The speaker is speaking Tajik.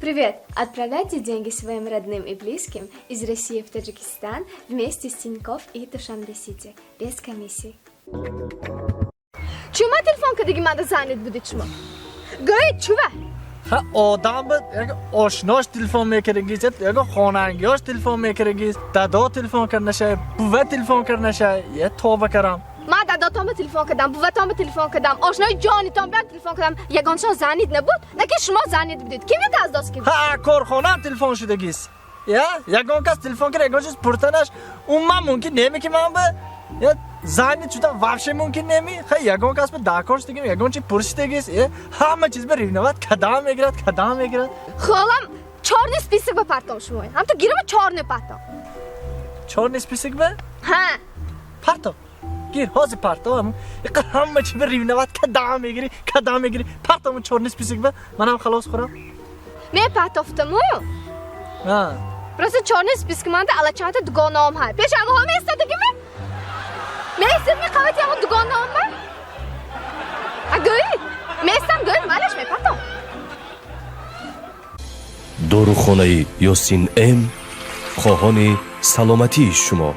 Привет! Отправляйте деньги своим родным и близким из России в Таджикистан вместе с Тинькофф и Душанбе Сити без комиссии. Чума телефон кардиги, манда занят будед шумо? Гӯед, чува? Ха, одам ба як ошнош телефон мекардагист, як хонангиёш телефон мекардагист, дадо телефон кард нашай, бува телефон кард нашай, я тоба карам. Ман дадотонба телефон кардам, буватонба телефон кардам, ошнои ҷонитон биам телефон кардам, ягоншон занят набуд, на ки шумо занят будед. Ки аз дост ки? Ха, корхонаам телефон шудагист. Я ягон кас телефон кард, ягон чиз пуртанаш умуман мумкин неми, ки ман ба я занят шудам, вообще мумкин неми. Ха, ягон кас ба дакор шудагим, ягон чи пурсидагист, я ҳама чиз ба ревновать кадам мегирад, кадам мегирад. Холам чёрный список ба партом шумо. Ҳамто гирама чёрный партом. Чёрный список ба? Ҳа. Парто. Гир, ҳозир парто. Иқа ҳама чи ба ревновать кадам мегирӣ, кадам мегирӣ. Партому чёрный список ба, манам халос хӯрам. Мепартофтаму. Ҳа. Просто чёрный список манда алачанта дугонаом ҳай. Пеш ҳамаҳо местадагиме? Местед ми қавати ҳамо дугонаом ма? А гӯед? Местам, гӯед, малаш мепартом. Дорухонаи Ёсин М хоҳони саломатии шумо.